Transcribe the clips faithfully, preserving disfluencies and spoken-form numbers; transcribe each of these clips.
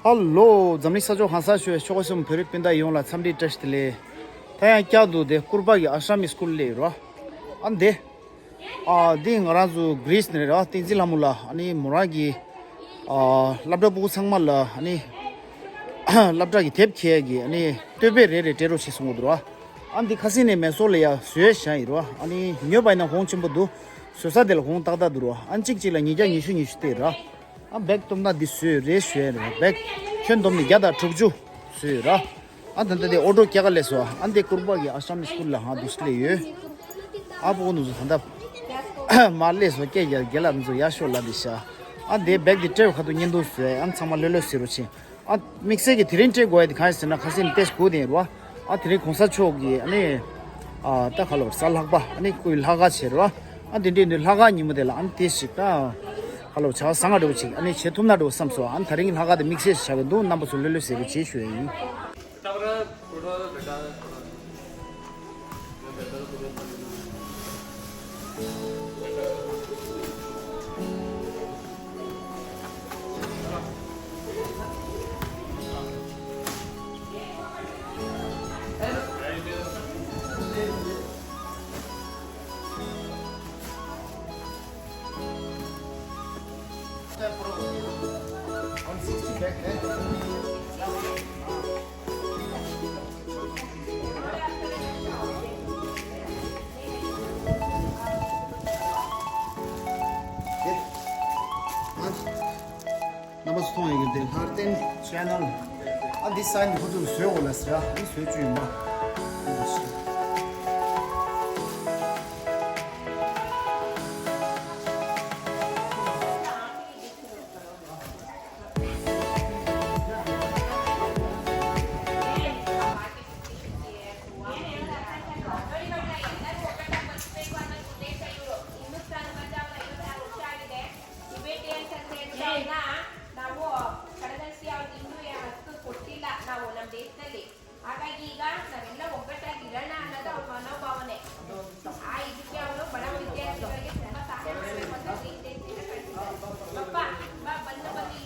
ཧ་ལོ། འཛམ་གླིང་ས་ཕྱོགས་གང་སར་བཞུགས་པའི་ཆོལ་ཁ་གསུམ་བོད་རིགས་སྤུན་ཟླ་ཡོངས་ལ་འཚམས་འདྲི་བཀྲ་ཤིས་བདེ་ལེགས། ད་ཡང་བསྐྱར་དུ་དེ་སྐུར་པ་གི་ཨ་ཤ་མི་སྐུལ་ལས་རོ། ཨ་འདི། ཨ་འདི་ང་རང་ཚོ་གྷི་རིས་ནས་ར་བསྟན་འཛིན་ལྷ་མོ་ལགས། ཨ་ནི་མོ་རང་གི་ཨ་སློབ་གྲྭ་ཕྲུ་གུ་ཚང་མ་ལ་ཨ་ནི་སློབ་གྲྭ་གི་དེབ་འཁྱེར་གི་ཨ་ནི་བསྟོད་པ་རེ་རེ་སྤྲད་རོགས་བྱེད་གསུང་གི་འདུག་ར། ཨ་འདི་ཁ་སང་ནས་མེ་སོར་ལ་ཡ་བཟོས་བཞག་ཡིན་ར། ཨ་ནི་ཉོས་པ་ཡིན་ན་གོང་ཆེན་པོ་འདུག་བཟོ་ས་དེ་ལ་གོང་ཏག་ཏག་འདུག་ར། ཨ་གཅིག་གཅིག་ལ་ཉིས་བརྒྱ་ཉི་ཤུ་ཉི་ཤུ་སྟེར་ར། ཨ་བེག་སྟོབས་ན་འདི་བཟོས་རེད་ཞུ་ཡ་རེད། བེག་ཁྱོན་བསྡོམས་ནས་བརྒྱ་དང་དྲུག་ཅུ་བཟོས་ར། ཨ་ད་ལྟ་དེ་ཨོ་ཊོ་སྐྱེལ་ག་སླེབས་སོང་། ཨ་འདི་སྐུར་པ་གི་ཨ་ཤ་མི་སྐུལ་ལ་ཧང་འདུག་སླེབས་ཡོད། ཨ་ཕྲུ་གུ་ནུ་ཚོ་ད་ལྟ་མར་སླེབས་སོང་། སྐད་རྒྱག་རྒན་ལགས་ཚོ་ཡར་ཤོག་ལབ་འདི་ཤ། ཨ་འདི་བེག་འདི་སྤྲད་པའི་ཁ་ཐུག་བརྙན་ཐུང་བཟོས། ཨ་ཚང་མ་ལྷོད་ལྷོད་བཟོས་རོགས་བྱེད། ཨ་དམིགས་བསལ་གྱི་དེ་རིང་སྤྲད་དགོས་ཡ་དེ་གང་ཡིན་ཟེར་ན་ཁ་སང་ནས་ཏེས་གོ་དེ་ཡིན་ར། ཨ་དེ་རིང་གོང་ས་མཆོག་གི་ཨ་ནི་ཨ་ད་ཁ་ལོ་གསར་ལྷག་པ་ཨ་ནི་སྐུའི་ལྷག་དཀར་བྱེད་ར། ཨ་དེ་འདྲའི་ནི་ལྷག་དཀར་ཉིན་མོ་དེ་ལ་ཨ་ནི་ཏེས་ཞིག་ད་ཁ་ལོ་བྱ་བ་བཟང་ང་འགྲོ་ཅིག་ཨ་ནི་བྱེད་ཐུབ་ན་འགྲོ་བསམ་སོང་། ཨ་ནི་ད་རིང་ལྷག་དཀར་དེ་དམིགས་བསལ་བྱ་བའི་འདུག་རྣམ་པ་ཚོ་ལྷོད་ལྷོད་བཟོས་རོགས་བྱེད་ཞུ་ཡ་ཡིན། རྣམ་པ་ཚོ་མཐོང་ཡོད་ཀྱི་འདི་ལྷ་ལྡན་ཆེ་ནལ། ཨ་འདི་སའིན་ཁོ་ཚོས་བཟོས་འོ་ལ་ཟེར། ཨ་འདི་བཟོས་བཅུག་ཡིན་པ། ಟಿಬೆಟಿಯನ್ ಸಂದೇಶವನ್ನ ನಾವು ಕಡಗಂಸಿ ಅವ್ರ ಹಿಂದೂ ಯಾವತ್ತೂ ಕೊಟ್ಟಿಲ್ಲ ನಾವು ನಮ್ಮ ದೇಶದಲ್ಲಿ. ಹಾಗಾಗಿ ಈಗ ನಾವೆಲ್ಲ ಒಗ್ಗಟ್ಟಾಗಿರೋಣ ಅನ್ನೋದು ಅವ್ರ ಮನೋಭಾವನೆ. ಆ ಇದಕ್ಕೆ ಅವರು ಬಡ ವಿದ್ಯಾರ್ಥಿಗಳಿಗೆ ತುಂಬಾ ಸಹಾಯ ಮಾಡಬೇಕು ಅಂತ ಗ್ರೀನ್ ಜಯಂತಿನ ಕಳಿಸಿದ್ದಾರೆ. ಬಪ್ಪ, ಬಾ, ಬಂದು ಬನ್ನಿ.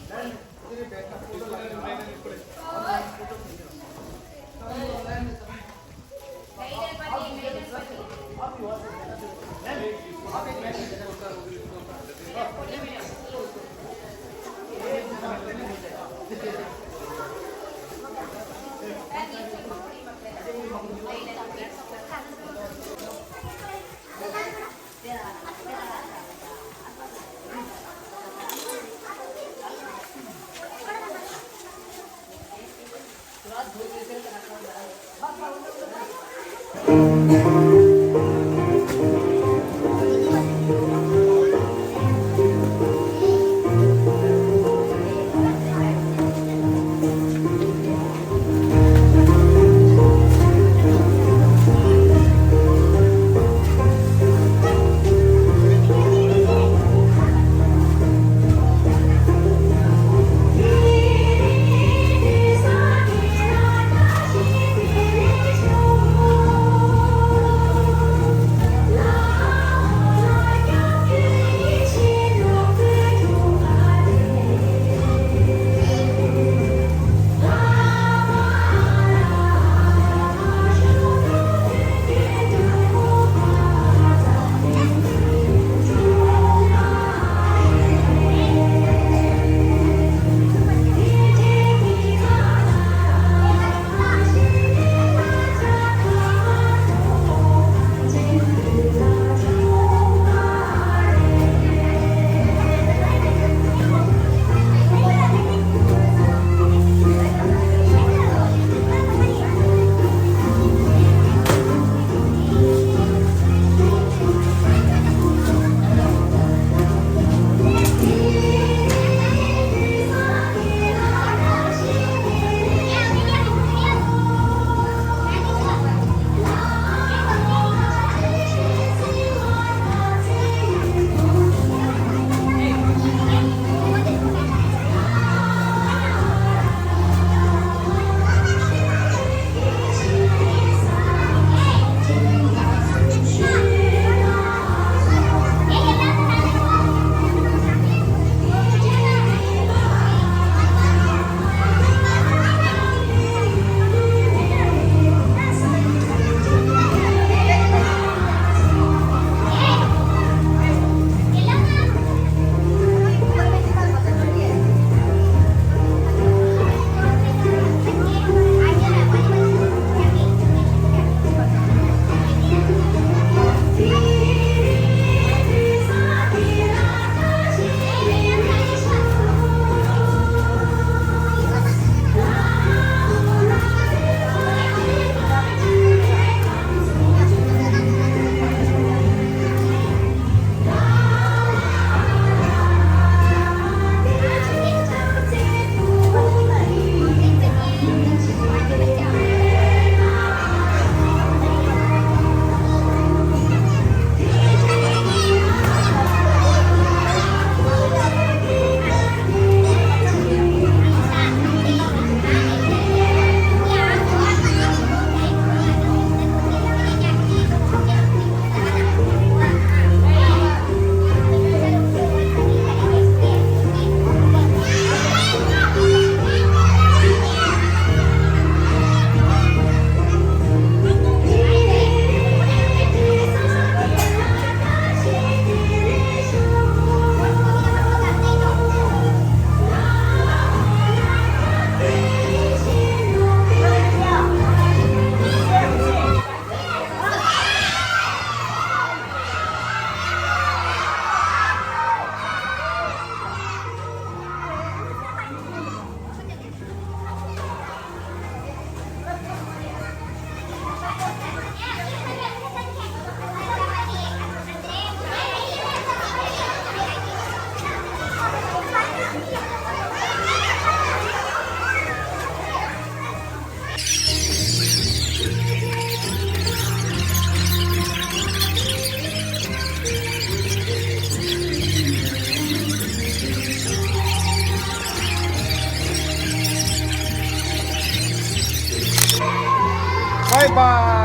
Bye.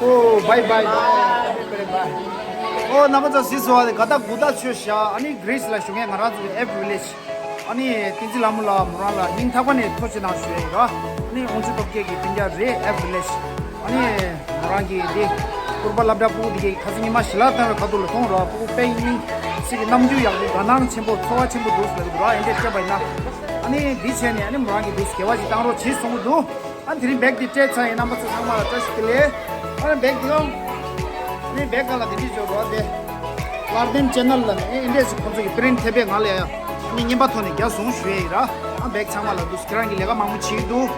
ཨོ། བའི་བའི་བའི། ཨོ། རྣམ་པ་ཚོ། གཟིགས་སོང་ཨ། དེ་ག་ད་གུ་ད་ཆོས་ཤ། ཨ་ནི་གྷི་རི་སི་ལ་བཞུགས་མཁན་ང་རང་ཚོ་གི་ཨེབ་ཝི་ལེཇ། ཨ་ནི་བསྟན་འཛིན་ལྷ་མོ་ལགས་མོ་རང་ལ་སྙིང་ཐག་པ་ནས་ཐུགས་རྗེ་གནང་ཞུ་ཡ་ཡིན་ར། ཨ་ནི་དབུ་འཛིན་སྟོབས་རྒྱལ་གྱི་སྤུན་ཀྱག་རེད། ཨེབ་ཝི་ལེཇ། ཨ་ནི་མོ་རང་གི་འདི་སྐུར་པ་སློབ་གྲྭ་སྤུ་གུ་འདི་གའི་ཁ་སང་ཉི་མ་ཞི་ལ་བཏང་བའི་ཁ་ཐུག་ལ་མཐོང་ར། སྤུ་གུ་དཔེ་སྙིང་སྲིད་ཀྱི་རྣམ་འགྱུར་ཡག་པོ། དགའ་སྣང་ཆེན་པོ། ཚོར་བ་ཆེན་པོ་འདུག་ཟེར་གི་འདུག་ར། ཨེ་འདྲས་བཤད་པ་ཡིན་ན། ཨ་ནི་འདི་བྱས་ནས་ཨ་ནི་མོ་རང་གི་འདི་དགེ་བ་ཞིག་བཏང་རོགས་བྱེད་གསུང་གི་འདུག་ཨ་དེ་རིང་བེག་འདི་སྤྲད་ཚར་ཡིན། རྣམ་པ་ཚོ་ཚང་མ་ལ་བཀྲ་ཤིས་བདེ་ལེགས། ཨ་ནི་བེག་འདི་ཡང་། ཨ་ནི་བེག་སྒང་ལ་དེ་འདྲས་བྱོས་རོགས་དེ། ལར་དན་ཅེ་ནལ་ལ་ནི་ཨེ་འདྲས་ཁོང་ཚོ་གི་པི་རིན་ཊི་ཐེབས་པའི་ངང་ལ་ཡ། ཨ་ནི་རྔན་པ་ཐོག་ནས་རྒྱག་སོང་ཞུ་ཡ་ཡིན་ར། ཨ་བེག་ཚང་མ་ལ་འདུག་ཁྱེད་རང་གི་ལས་ཀ་མང་པོ་བྱེད་ཀྱི་འདུག་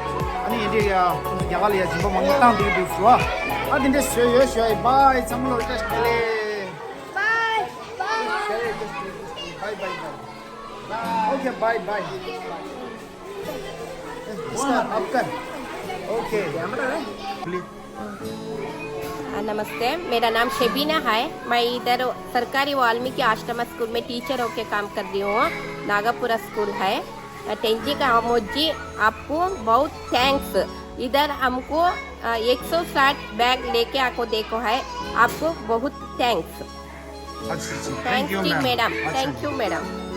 ཨ་ནི་ཨེ་འདྲས་ཡ་ཁོང་ཚོ་རྒྱ་གར་ལ་ཡ་སྦྱིན་པ་མང་པོ་བཏང་བསྡད་ཀྱི་འདུག་ཟེར་བ། ཨ་དེ་འདྲས་བཟོས་ཡོད་ཞུ་ཡ་ཡིན། བའི། ཚང་མ་ལ་བཀྲ་ཤིས་བདེ་ལེགས། བའི་བའི། བའི་བའི་བའི། ཨོ་ཁེ། བའི་བའི། इसका आपका। ओके। प्लीज। हाँ, नमस्ते। मेरा नाम शेबीना है। मैं इधर सरकारी वाल्मीकि आश्रम स्कूल में टीचर होके काम कर रही हूँ। नागापुरा स्कूल है। टेंजी का मोजी, आपको बहुत थैंक्स। इधर हमको एक सौ साठ बैग लेके आपको देखो है। आपको बहुत थैंक्स। अच्छा जी। थैंक्स जी मैडम। Thank you madam.